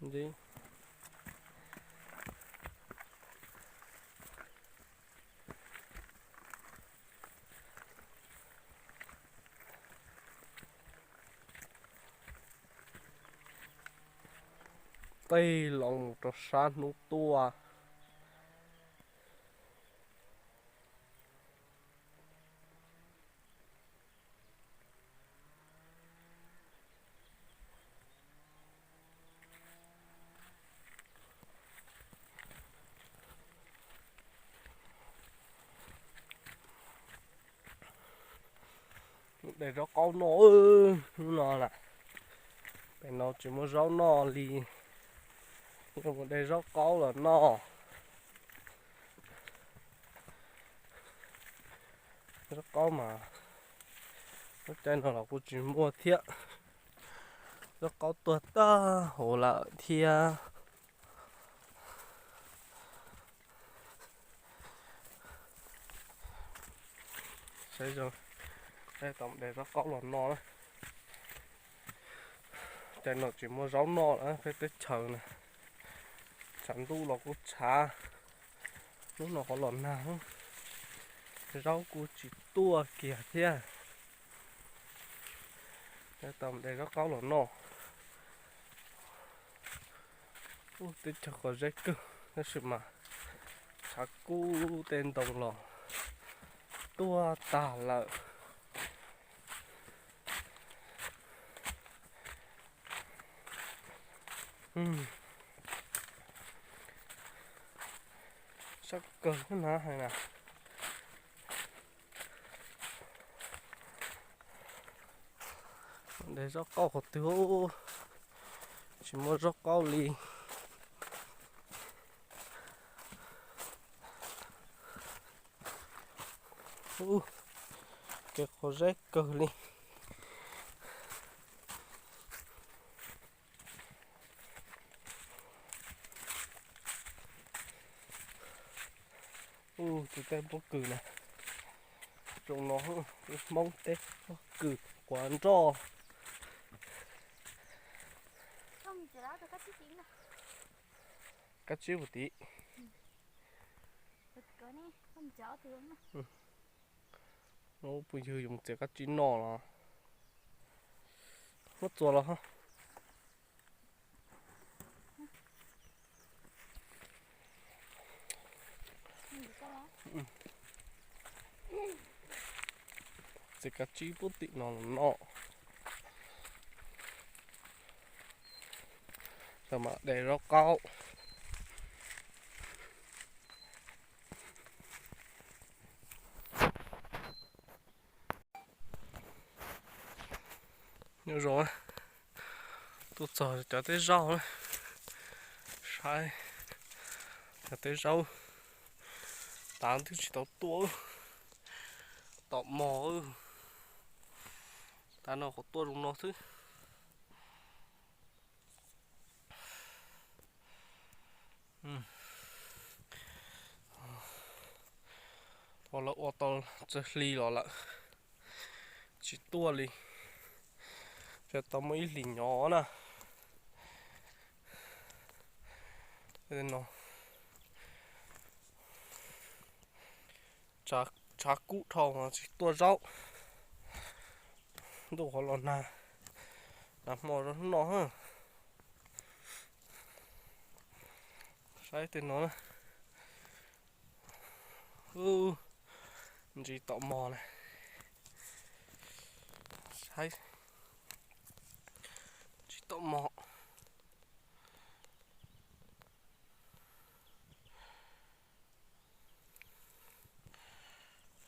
Ntxiv. Tej los mus rau sab hnub tuaj. Mus de zaub qaub noj, hnub no na, pem no tsis muaj zaub noj li, mus de zaub qaub los noj. Zaub qaub mas lub caij no los kuj tsis muaj thiab, zaub qaub tuag tag huv lawm thiab. Saib zoo, tau de zaub qaub los noj na. Caij no tsis muaj zaub noj lawm peb teb chaws na. Tshav ntuj los kuj tshav, hnub no qhov los nag, zaub kuj tsis tuaj kiag thiab. Tau de zaub qaub los noj. Ub, teb chaws quav zeb kawg tab sis mas tshav kub, tej ntoo los tuag tag lawm. Sab kawg na hais na. De zaub qaub qhov twg, tsis muaj zaub qaub li. Ub, kev quav zeb kawg li. Ub, tus tej pob kws na, zoo no, Hmoob tej pob kws quav nroj. Kab tsib puas tim? Phooj ywg yuav mus txiav kab tsib noj los? Muab txuas los. Txiav kab tsib puag tim no los noj. Tau mam de zaub qaub. Nyob zoo, tuaj txog cov teb zaub, saib cov teb zaub, tav twb tsis tau tuaj, tom mos, tav no qhov tuaj zoo no xwb. Ua lawv ua tau txog hli los lawm tsis tuaj li, tau muaj ib hlis nyob na. No, tshav kub dhau tsis tuaj zaub, ntuj qhov los nag, nag hmo rau hnub no. Saib tej no na, ntsis tom mos na, saib, ntsis tom mos.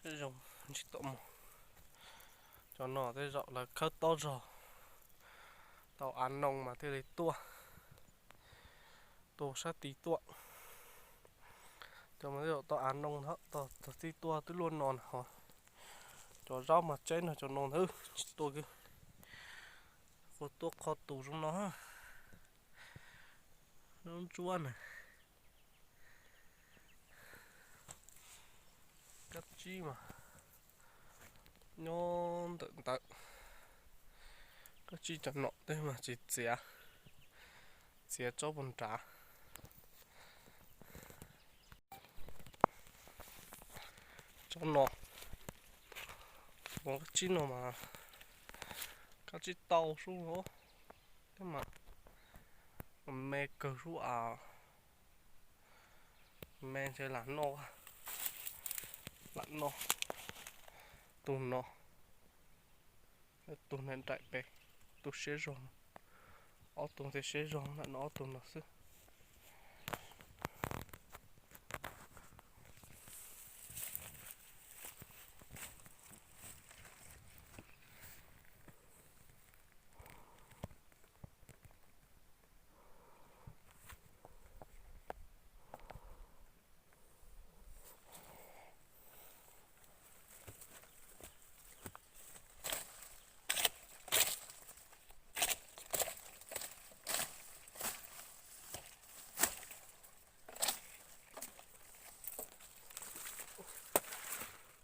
Tej zaum ntsis tom mos, cov no tej zaum lawv khawb tob zog, tau av noo mas thiaj li tuaj, tuaj sab tid tuaj. Cov mas tej zaum tau av noo, tau txij tuaj twb luaj no na ho. Cov zaub mas tseb no cov no ntawd tsis tuaj, kuj tuaj qho tus zoo no. Zaub ntsuab na, kab tsib mas nyob ntawm ntawd, kab tsib cov nom tej mas tsis txiav, Txiav tsob puag nrad. Tsob no, ua kab tsib no mas kab tsib tau sub los, thiab mas me kawg sub as. Me ntshe lam noj, lam noj. Tus no, tus nraim pem, tus siab zog no. Ob tug thiaj siab zog, lam noj ob tug no xwb.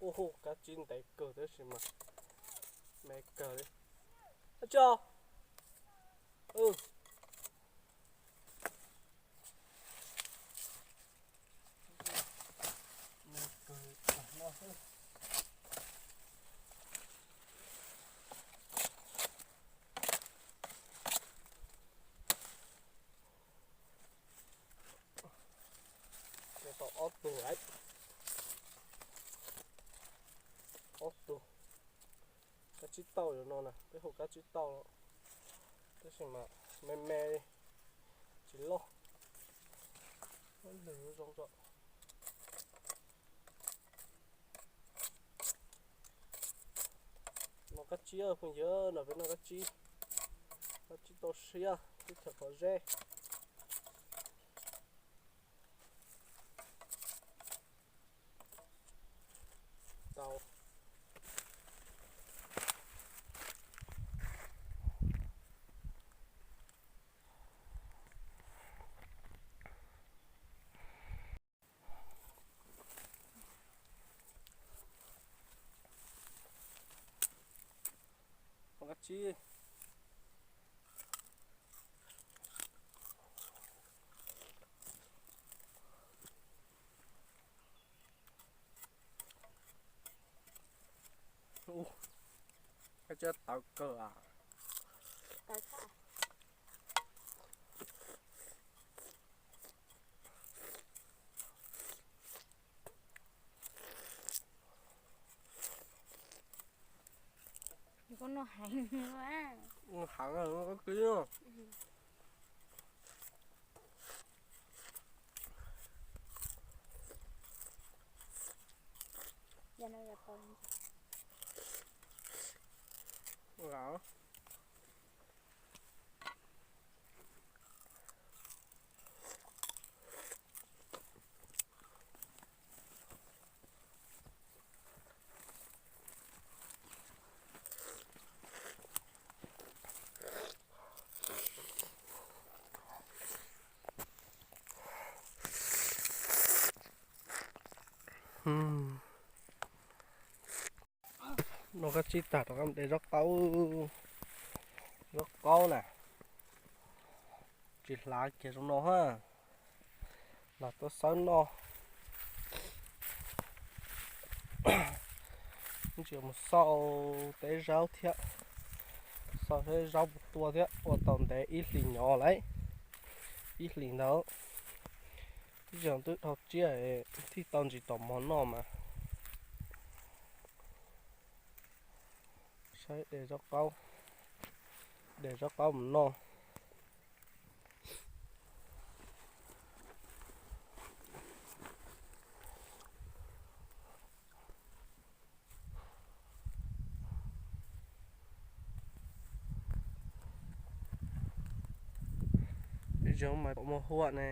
Ua hu kab tsib ntev kawg tab sis mas me kawg li. Tso. Tau ob tug, ob tug. Kab tsib tauj no na, peb hu kab tsib tauj los, tab sis mas me me li, tsis loj. Lwg zoo tso. No kab tsib phooj ywg, no peb noj kab tsib, kab tsib tauj siab teb chaws Qhov Zeb. Tau. Kab tsib. Kab tsib tawv kawg as. Koj noj heev, noj heev kab tsib. Noj kab tsib tag rov qab de zaub qaub, zaub qaub na, tsis hlav kiag zoo no ha, los tuaj xawb noj. Tsis mus xauj teb zaub thiab, xauj teb zaub mus tua thiab ua tau ntev ib hlis nyob lawm, ib hlis ntawd. Ib zaug twb dhau tsiab thiaj tau ntsis taus mov noj mas. Saib de zaub qaub, de zaub qaub mus noj. Ib zaug mas muaj huam ne.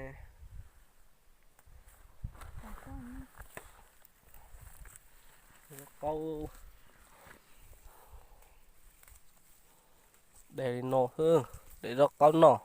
Zaub qaub, de li no xwb, de zaub qaub noj.